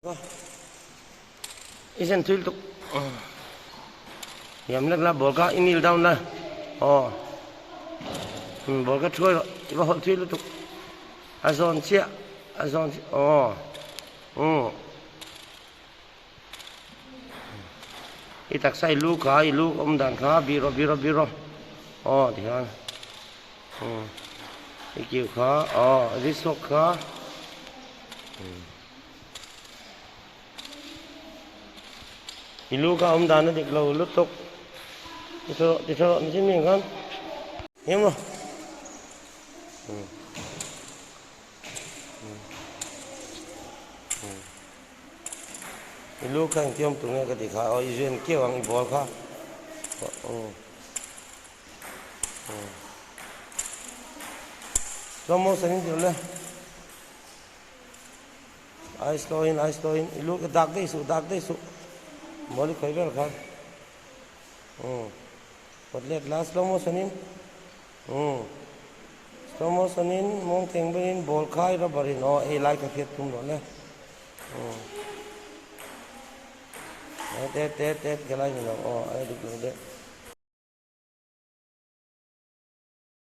I zen thui lutuk hiam lek la ball kha i kneel down la aw ball kha thuai rawh i va hawlh thui lutuk a zawn chiah a zawn chiah aw umm i taksa i lu kha i lu awm dan kha bih rawh bih rawh bih rawh aw tikhian umm i kiu kha aw ri chhuak kha. I lu ka awm dan a dik lo lutuk. Ti tha rawh, ti tha rawh nichin mi ang khan. Him rawh. I lu kha engti awm tur nge ka ti kha. Aw i zuen keuh ang i ball kha. Slow motion in ti rawh le. Ai slow in ai slow in i lu ka dak daih suh dak daih suh mawl i khawih vel kha umm pawt let la slow motion in umm slow motion in mawng theng ber in ball khai rubber in aw hei lai ka hriat tum rawh le umm tet tet tet ka lai ni lo aw a dik lo deuh.